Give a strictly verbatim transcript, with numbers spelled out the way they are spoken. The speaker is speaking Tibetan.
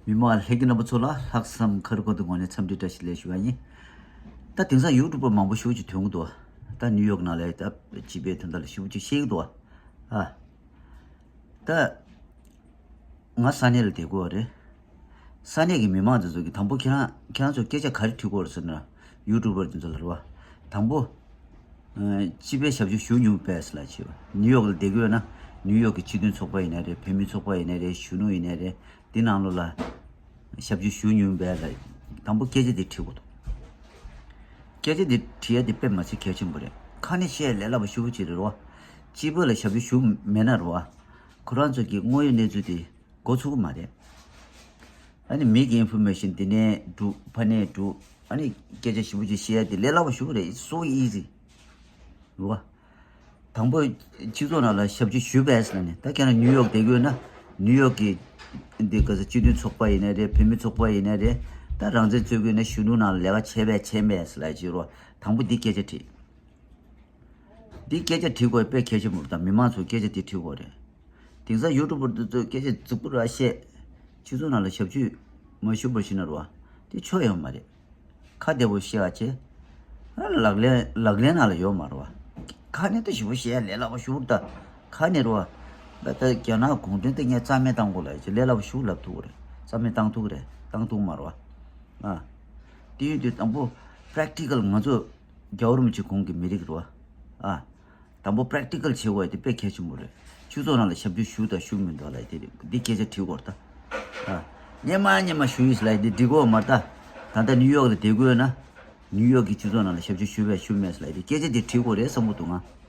མི་མང་ལྷན་རྒྱས་རྣམ་པ་ཚོ་ལ་ལྷག་བསམ་ཁ་རུ་ཁོ་ཐུག་ངོས་ནས་འཚམས་འདྲི་བཀྲ་ཤིས་བདེ་ལེགས་ཞུ་བ་ཡིན། ད་དེང་སང་ཡུ་ཊུབ་པར་མང་པོ་ཞེ་པོ་ཅིག་ཐོན་གྱི་འདུག་ད་ནིའུ་ཡོག་ནང་ལ་ད་སྤྱི་པའི་དོན་དག་ལ་ཞེ་པོ་ཅིག་བཤད་ཀྱི་འདུག་ཨ། ད་ང་ས་གནས་ལ་བསྡད་ཀྱི་ཡོད་རེད། ས་གནས་ཀྱི་མི་མང་དེ་ཚོ་གིས་དང་པོ་ཁྱེད་རང་ཁྱེད་རང་ཚོ་སྐད་ཆ་ག་རེ་དྲིས་ཀྱི་ཡོད་རེད་ཟེར་ན། ཡུ་ཊུབ་པར་དེ་ཚོ་ལ་རེད་བ། དང་པོ། ཨ། སྤྱི་པའི་ཞབས་ཞུ་ཞུ་མྱོང་པས་ལབ་བྱས་པ། ནིའུ་ཡོག་ལ་བསྡད་ཀྱི་ཡོད་ན་ནིའུ་ཡོག་གི་སྤྱི་མཐུན་ཚོགས་པ་ཡིན་ན་རེད། བོད་མིའི་ཚོགས་པ་ཡིན་ན་རེད། གཞོན་ནུ་ཡིན་ན་རེད། འདི་ནང་ལོགས་ལ་ཞབས་ཞུ་ཞུ་མྱོང་པས་ལབ། དང་པོ་སྐད་ཆ་དེ་དྲིས་དགོས་འདུག་སྐད་ཆ་དེ་དྲི་ཡ་དེ་དཔེ་མི་སྲིད་གལ་ཆེན་པོ་རེད། ཁ་ནས་བཤད་ལས་སླ་པོ་ཞེ་པོ་ཅིག་རེད་བ། སྤྱི་པ་ལ་ཞབས་ཞུ་ཞུ་མེད་ན་རེད་བ། ཁོ་རང་ཚོ་གི་དངོས་ཡོད་གནས་ཚུལ་དེ་མགོ་ཚོད་ཀྱི་མ་རེད། ཨ་ནི་མི་གི་ཨིན་ཕོར་མེ་ཤིན་འདི་ནས་སྒྲུག་ཕ་ནས་སྒྲུག་ཨ་ནི་སྐད་ཆ་ཞེ་པོ་ཅིག་བཤད་ཡ་དེ་ལས་སླ་པོ་ཞེ་པོ་རེད། It's so easy. རེད་བ། དང་པོ་སྤྱི་ཚོགས་ནང་ལ་ཞབས་ཕྱི་ཞུས་པས་ལབ་ནས། ད་ཁྱེད་རང་ནིའུ་ཡོག་བསྡད་ཀྱི་ཡོད་ན་ནིའུ་ཡོག་གི་འདི་ག་ས་སྤྱི་མཐུན་ཚོགས་པ་ཡིན་ན་རེད། བོད་མི་ཚོགས་པ་ཡིན་ན་རེད། ད་རང་བཙན་རྩོད་ཀྱི་ཡོད་ན་གཞོན་ནུ་ནང་ལ་ལས་ཀ་བྱས་པས་བྱས་མེད་ལབ་ཀྱི་རེད་བ། དང་པོ་འདི་སྐད་ཆ་དྲིས། འདི་སྐད་ཆ་དྲིས་དགོས་དཔེ་གལ་ཆེན་པོ་རེད། ད་མི་མང་ཚོ་སྐད་ཆ་དེ་དྲིས་དགོས་རེད། དེང་སང་ཡུ་ཊུབ་པར་དེ་ཚོས་སྐད་ཆ་རྫིག་པོ་ར་བཤད། སྤྱི་ཚོགས་ནང་ལ་ཞབས་ཕྱི་མ་ཞུས་པར་ཤི་ན་རེད་བ། དེ་ཆོ་ཡོད་མ་རེད། ཁ་བདེ་པོ་བཤད་པ་བྱས། ལག་ལེན་ལག་ལེན་ནང་ལ་ཡོད་མ་རེད་བ། ཁ་ནས་ད་ཞེ་པོ་བཤད་ཡ་ལས་སླ་པོ་ཞེ་པོ་རེད་ད། ཁ་ནས་རེད་བ། ད་ད་རྒྱ་ནག་གུང་ཁྲན་ཏང་ངས་རྩ་མེད་བཏང་དགོས་ལབ་ཡ་ཅིག་ལས་སླ་པོ་ཞེ་པོ་ལབ་ཐུབ་ཀྱི་རེད། རྩ་མེད་བཏང་ཐུབ་ཀྱི་རེད། བཏང་ཐུབ་མ་རེད་བ། ཨ། དེ་ཡིན་དུས་དང་པོ་པེ་རེག་ཊི་ཀལ་ང་ཚོ་རྒྱལ་བ་རིན་པོ་ཆེ་གོང་གི་མི་རིགས་རེད་བ། ཨ། དང་པོ་པེ་རེག་ཊི་ཀལ་བྱེད་དགོས་ཡ་དེ་དཔེ་གལ་ཆེན་པོ་རེད། སྤྱི་ཚོགས་ནང་ལ་ཞབས་ཕྱི་ཞུས་དང་ཞུས་མི་འདུག་ལབ་ཡ་དེ་རེད། འདི་སྐད་ཆ་དྲིས་དགོས་རེད་ད། ཨ། སྔོན་མ་སྔོན་མ་ཞུས་ཡིན་ལབ་ཡ་དེ་འགྲིག་གི་ཡོད་མ་རེད་ད། ད་ལྟ་ནིའུ་ཡོག་ལ་བསྡད་ཀྱི་ཡོད་ན། ནིའུ་ཡོག་གི་སྤྱི་ཚོགས་ནང་ལ་ཞབས་ཕྱི་ཞུས་པས་ཞུས་མེད་ལབ་ཡ་དེ་སྐད་ཆ་དེ་དྲིས་དགོས་རེད་བསམ་གྱི་འདུག་ང་།